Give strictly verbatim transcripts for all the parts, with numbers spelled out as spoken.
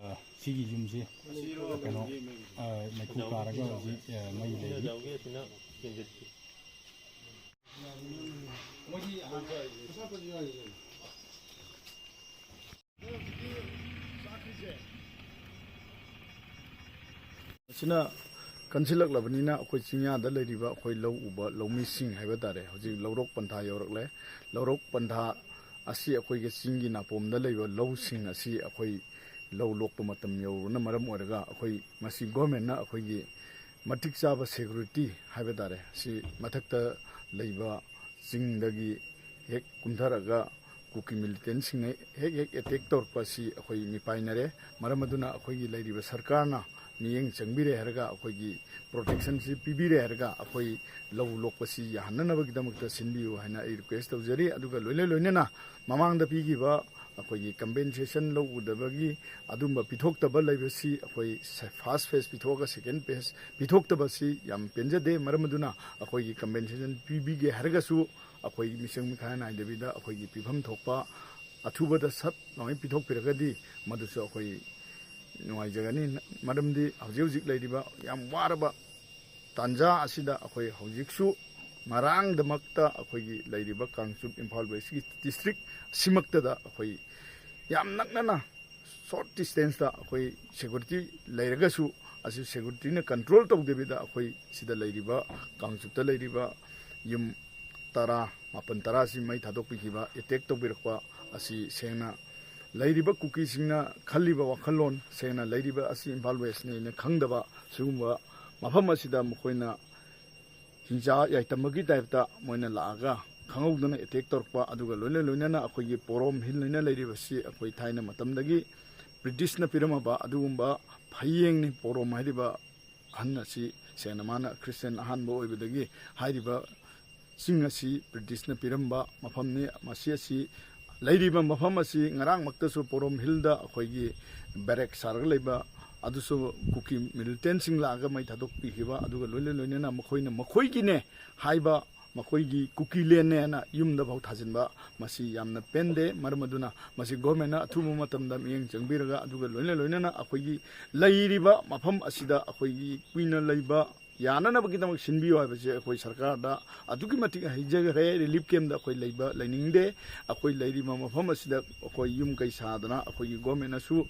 ꯑ, ꯁꯤꯒꯤ ꯌꯨꯝꯁꯤ ꯀꯩꯅꯣ, ꯑ, ꯃꯩꯈꯨ ꯀꯥꯔꯒ ꯍꯧꯖꯤꯛ, ꯑ, ꯃꯩ ꯂꯩꯔꯤ꯫ ꯑꯁꯤꯅ ꯀꯟꯁꯤꯜꯂꯛꯂꯕꯅꯤꯅ ꯑꯩꯈꯣꯏ ꯆꯤꯡꯌꯥꯗ ꯂꯩꯔꯤꯕ ꯑꯩꯈꯣꯏ ꯂꯧ ꯎꯕ ꯂꯧꯃꯤꯁꯤꯡ ꯍꯥꯏꯕ ꯇꯥꯔꯦ, ꯍꯧꯖꯤꯛ ꯂꯧꯔꯣꯛ ꯄꯟꯊꯥ ꯌꯧꯔꯛꯂꯦ꯫ ꯂꯧꯔꯣꯛ ꯄꯟꯊꯥ ꯑꯁꯤ ꯑꯩꯈꯣꯏꯒꯤ ꯆꯤꯡꯒꯤ ꯅꯥꯄꯣꯝꯗ ꯂꯩꯕ ꯂꯧꯁꯤꯡ ꯑꯁꯤ ꯑꯩꯈꯣꯏ ꯂꯧ ꯂꯣꯛꯄ ꯃꯇꯝ ꯌꯧꯔꯨꯕꯅ ꯃꯔꯝ ꯑꯣꯏꯔꯒ ꯑꯩꯈꯣꯏ ꯃꯁꯤ ꯒꯣꯔꯃꯦꯟꯅ ꯑꯩꯈꯣꯏꯒꯤ ꯃꯇꯤꯛ ꯆꯥꯕ ꯁꯦꯀ꯭ꯌꯨꯔꯤꯇꯤ ꯍꯥꯏꯕ ꯇꯥꯔꯦ, ꯁꯤ ꯃꯊꯛꯇ ꯂꯩꯕ ꯆꯤꯡꯗꯒꯤ ꯍꯦꯛ ꯀꯨꯝꯊꯔꯒ ꯀꯨꯀꯤ ꯃꯤꯂꯤꯇꯦꯟꯁꯤꯡꯅ ꯍꯦꯛ ꯍꯦꯛ ꯑꯦꯇꯦꯛ ꯇꯧꯔꯛꯄ ꯑꯁꯤ ꯑꯩꯈꯣꯏ ꯃꯤꯄꯥꯏꯅꯔꯦ꯫ ꯃꯔꯝ ꯑꯗꯨꯅ ꯑꯩꯈꯣꯏꯒꯤ ꯂꯩꯔꯤꯕ ꯁꯔꯀꯥꯔꯅ ꯃꯤꯠꯌꯦꯡ ꯆꯪꯕꯤꯔꯦ ꯍꯥꯏꯔꯒ, ꯑꯩꯈꯣꯏꯒꯤ ꯄ꯭ꯔꯣꯇꯦꯛꯁꯟꯁꯤ ꯄꯤꯕꯤꯔꯦ ꯍꯥꯏꯔꯒ, ꯑꯩꯈꯣꯏ ꯂꯧ ꯂꯣꯛꯄꯁꯤ ꯌꯥꯍꯟꯅꯅꯕꯒꯤꯗꯃꯛꯇ ꯁꯤꯟꯕꯤꯌꯨ ꯍꯥꯏꯅ ꯑꯩ ꯔꯤꯀ꯭ꯋꯦꯁ ꯇꯧꯖꯔꯤ꯫ ꯑꯗꯨꯒ ꯂꯣꯏꯅ ꯂꯣꯏꯅꯅ ꯃꯃꯥꯡꯗ ꯄꯤꯈꯤꯕ ꯑꯩꯈꯣꯏꯒꯤ ꯀꯝꯄꯦꯟꯁꯦꯁꯟ ꯂꯧ ꯎꯗꯕꯒꯤ ꯑꯗꯨꯝꯕ ꯄꯤꯊꯣꯛꯇꯕ ꯂꯩꯕꯁꯤ ꯑꯩꯈꯣꯏ ꯐꯥꯔꯁ ꯐꯦꯁ ꯄꯤꯊꯣꯛꯑꯒ ꯁꯦꯀꯦꯟ ꯐꯦꯁ ꯄꯤꯊꯣꯛꯇꯕꯁꯤ ꯌꯥꯝ ꯄꯦꯟꯖꯗꯦ꯫ ꯃꯔꯝ ꯑꯗꯨꯅ ꯑꯩꯈꯣꯏꯒꯤ ꯀꯝꯄꯦꯟꯁꯦꯁꯟ ꯄꯤꯕꯤꯒꯦ ꯍꯥꯏꯔꯒꯁꯨ ꯑꯩꯈꯣꯏꯒꯤ ꯃꯤꯁꯪ ꯃꯤꯈꯥꯏ ꯅꯥꯏꯗꯕꯤꯗ ꯑꯩꯈꯣꯏꯒꯤ ꯄꯤꯐꯝ ꯊꯣꯛꯄ ꯑꯊꯨꯕꯗ ꯁꯠ ꯂꯥꯎꯅ ꯄꯤꯊꯣꯛꯄꯤꯔꯒꯗꯤ ꯃꯗꯨꯁꯨ ꯑꯩꯈꯣꯏ ꯅꯨꯡꯉꯥꯏꯖꯒꯅꯤ꯫ ꯃꯔꯝꯗꯤ ꯍꯧꯖꯤꯛ ꯍꯧꯖꯤꯛ ꯂꯩꯔꯤꯕ ꯌꯥꯝ ꯋꯥꯔꯕ ꯇꯥꯟꯖꯥ ꯑꯁꯤꯗ ꯑꯩꯈꯣꯏ ꯍꯧꯖꯤꯛꯁꯨ ꯉꯔꯥꯡꯗꯃꯛꯇ ꯑꯩꯈꯣꯏꯒꯤ ꯂꯩꯔꯤꯕ ꯀꯥꯡꯆꯨꯞ ꯏꯝꯐꯥꯜ ꯋꯦꯁꯀꯤ ꯗꯤꯁꯇ꯭ꯔꯤꯛ ꯑꯁꯤꯃꯛꯇꯗ ꯑꯩꯈꯣꯏ ꯌꯥꯝ ꯅꯛꯅꯅ ꯁꯣꯔꯠ ꯗꯤꯁꯇꯦꯟꯁꯇ ꯑꯩꯈꯣꯏ ꯁꯦꯀ꯭ꯌꯨꯔꯤꯇꯤ ꯂꯩꯔꯒꯁꯨ, ꯑꯁꯤ ꯁꯦꯀ꯭ꯌꯨꯔꯤꯇꯤꯅ ꯀꯟꯇ꯭ꯔꯣꯜ ꯇꯧꯗꯕꯤꯗ ꯑꯩꯈꯣꯏ ꯁꯤꯗ ꯂꯩꯔꯤꯕ, ꯀꯥꯡꯆꯨꯞꯇ ꯂꯩꯔꯤꯕ ꯌꯨꯝ ꯇꯔꯥ, ꯃꯥꯄꯟ ꯇꯔꯥꯁꯤ ꯃꯩ ꯊꯥꯗꯣꯛꯄꯤꯈꯤꯕ, ꯑꯦꯇꯦꯛ ꯇꯧꯕꯤꯔꯛꯄ ꯑꯁꯤ ꯁꯦꯡꯅ ꯂꯩꯔꯤꯕ ꯀꯨꯀꯤꯁꯤꯡꯅ ꯈꯜꯂꯤꯕ ꯋꯥꯈꯜꯂꯣꯟ, ꯁꯦꯡꯅ ꯂꯩꯔꯤꯕ ꯑꯁꯤ ꯏꯝꯐꯥꯜ ꯋꯦꯁꯅꯦꯅ ꯈꯪꯗꯕ ꯁꯤꯒꯨꯝꯕ ꯃꯐꯝ ꯑꯁꯤꯗ ꯃꯈꯣꯏꯅ ꯍꯤꯡꯆꯥ ꯌꯥꯏꯇꯝꯕꯒꯤ ꯇꯥꯏꯞꯇ ꯃꯣꯏꯅ ꯂꯥꯛꯑꯒ ꯈꯪꯍꯧꯗꯅ ꯑꯦꯇꯦꯛ ꯇꯧꯔꯛꯄ, ꯑꯗꯨꯒ ꯂꯣꯏꯅ ꯂꯣꯏꯅꯅ ꯑꯩꯈꯣꯏꯒꯤ ꯄꯣꯔꯣꯝ ꯍꯤꯜ ꯍꯥꯏꯅ ꯂꯩꯔꯤꯕꯁꯤ ꯑꯩꯈꯣꯏ ꯊꯥꯏꯅ ꯃꯇꯝꯗꯒꯤ ꯕ꯭ꯔꯤꯇꯤꯁꯅ ꯄꯤꯔꯝꯃꯕ ꯑꯗꯨꯒꯨꯝꯕ ꯐꯌꯦꯡꯅꯤ꯫ ꯄꯣꯔꯣꯝ ꯍꯥꯏꯔꯤꯕ ꯑꯍꯟ ꯑꯁꯤ ꯁꯦꯡꯅ ꯃꯥꯅ ꯈ꯭ꯔꯤꯁꯇꯤꯌꯥꯟ ꯑꯍꯥꯟꯕ ꯑꯣꯏꯕꯗꯒꯤ ꯍꯥꯏꯔꯤꯕ ꯆꯤꯡ ꯑꯁꯤ ꯕ꯭ꯔꯤꯇꯤꯁꯅ ꯄꯤꯔꯝꯕ ꯃꯐꯝꯅꯤ꯫ ꯃꯁꯤ ꯑꯁꯤ ꯂꯩꯔꯤꯕ ꯃꯐꯝ ꯑꯁꯤ ꯉꯔꯥꯡꯃꯛꯇꯁꯨ ꯄꯣꯔꯣꯝ ꯍꯤꯜꯗ ꯑꯩꯈꯣꯏꯒꯤ ꯕꯦꯔꯦꯛ ꯁꯥꯔꯒ ꯂꯩꯕ ꯑꯗꯨꯁꯨ ꯀꯨꯀꯤ ꯃꯤꯂꯤꯇꯦꯟꯁꯤꯡ ꯂꯥꯛꯑꯒ ꯃꯩ ꯊꯥꯗꯣꯛꯄꯤꯈꯤꯕ, ꯑꯗꯨꯒ ꯂꯣꯏꯅ ꯂꯣꯏꯅꯅ ꯃꯈꯣꯏꯅ ꯃꯈꯣꯏꯒꯤꯅꯦ ꯍꯥꯏꯕ, ꯃꯈꯣꯏꯒꯤ ꯀꯨꯀꯤ ꯂꯦꯟꯅꯦꯅ ꯌꯨꯝꯗ ꯐꯥꯎ ꯊꯥꯖꯤꯟꯕ, ꯃꯁꯤ ꯌꯥꯝꯅ ꯄꯦꯟꯗꯦ꯫ ꯃꯔꯝ ꯑꯗꯨꯅ ꯃꯁꯤ ꯒꯣꯔꯃꯦꯟꯅ ꯑꯊꯨꯕ ꯃꯇꯝꯗ ꯃꯤꯠꯌꯦꯡ ꯆꯪꯕꯤꯔꯒ, ꯑꯗꯨꯒ ꯂꯣꯏꯅ ꯂꯣꯏꯅꯅ ꯑꯩꯈꯣꯏꯒꯤ ꯂꯩꯔꯤꯕ ꯃꯐꯝ ꯑꯁꯤꯗ ꯑꯩꯈꯣꯏꯒꯤ ꯀꯨꯏꯅ ꯂꯩꯕ ꯌꯥꯅꯅꯕꯒꯤꯗꯃꯛ ꯁꯤꯟꯕꯤꯌꯨ ꯍꯥꯏꯕꯁꯦ ꯑꯩꯈꯣꯏ ꯁꯔꯀꯥꯔꯗ ꯑꯗꯨꯛꯀꯤ ꯃꯇꯤꯛ ꯍꯩꯖꯈ꯭ꯔꯦ꯫ ꯔꯤꯂꯤꯐ ꯀꯦꯝꯗ ꯑꯩꯈꯣꯏ ꯂꯩꯕ ꯂꯩꯅꯤꯡꯗꯦ꯫ ꯑꯩꯈꯣꯏ ꯂꯩꯔꯤꯕ ꯃꯐꯝ ꯑꯁꯤꯗ ꯑꯩꯈꯣꯏ ꯌꯨꯝ ꯀꯩ ꯁꯥꯗꯅ ꯑꯩꯈꯣꯏꯒꯤ ꯒꯣꯔꯃꯦꯟꯅꯁꯨ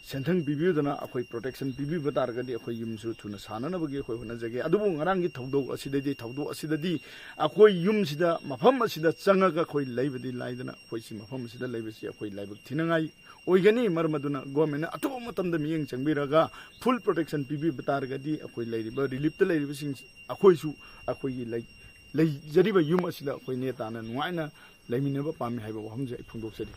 ꯁꯦꯟꯊꯪ ꯄꯤꯕꯤꯗꯨꯅ ꯑꯩꯈꯣꯏ ꯄ꯭ꯔꯣꯇꯦꯛꯁꯟ ꯄꯤꯕꯤꯕ ꯇꯥꯔꯒꯗꯤ ꯑꯩꯈꯣꯏ ꯌꯨꯝꯁꯨ ꯊꯨꯅ ꯁꯥꯅꯅꯕꯒꯤ ꯑꯩꯈꯣꯏ ꯍꯣꯠꯅꯖꯒꯦ꯫ ꯑꯗꯨꯕꯨ ꯉꯔꯥꯡꯒꯤ ꯊꯧꯗꯣꯛ ꯑꯁꯤꯗꯗꯤ, ꯊꯧꯗꯣꯛ ꯑꯁꯤꯗꯗꯤ ꯑꯩꯈꯣꯏ ꯌꯨꯝꯁꯤꯗ, ꯃꯐꯝ ꯑꯁꯤꯗ ꯆꯪꯉꯒ ꯑꯩꯈꯣꯏ ꯂꯩꯕꯗꯤ ꯂꯥꯏꯗꯅ, ꯑꯩꯈꯣꯏ ꯁꯤ ꯃꯐꯝ ꯑꯁꯤꯗ ꯂꯩꯕꯁꯤ ꯑꯩꯈꯣꯏ ꯂꯥꯏꯕꯛ ꯊꯤꯅꯉꯥꯏ ꯑꯣꯏꯒꯅꯤ꯫ ꯃꯔꯝ ꯑꯗꯨꯅ ꯒꯣꯔꯃꯦꯟꯅ ꯑꯊꯨꯕ ꯃꯇꯝꯗ ꯃꯤꯠꯌꯦꯡ ꯆꯪꯕꯤꯔꯒ ꯐꯨꯜ ꯄ꯭ꯔꯣꯇꯦꯛꯁꯟ ꯄꯤꯕꯤꯕ ꯇꯥꯔꯒꯗꯤ ꯑꯩꯈꯣꯏ ꯂꯩꯔꯤꯕ ꯔꯤꯂꯤꯐꯇ ꯂꯩꯔꯤꯕꯁꯤꯡ ꯑꯩꯈꯣꯏꯁꯨ ꯑꯩꯈꯣꯏꯒꯤ ꯂꯩ-, ꯂꯩꯖꯔꯤꯕ ꯌꯨꯝ ꯑꯁꯤꯗ ꯑꯩꯈꯣꯏ ꯅꯦ ꯇꯥꯅ ꯅꯨꯡꯉꯥꯏꯅ ꯂꯩꯃꯤꯟꯅꯕ ꯄꯥꯝꯃꯤ ꯍꯥꯏꯕ ꯋꯥꯐꯝꯁꯦ ꯑꯩ ꯐꯣꯡꯗꯣꯛꯆꯔꯤ꯫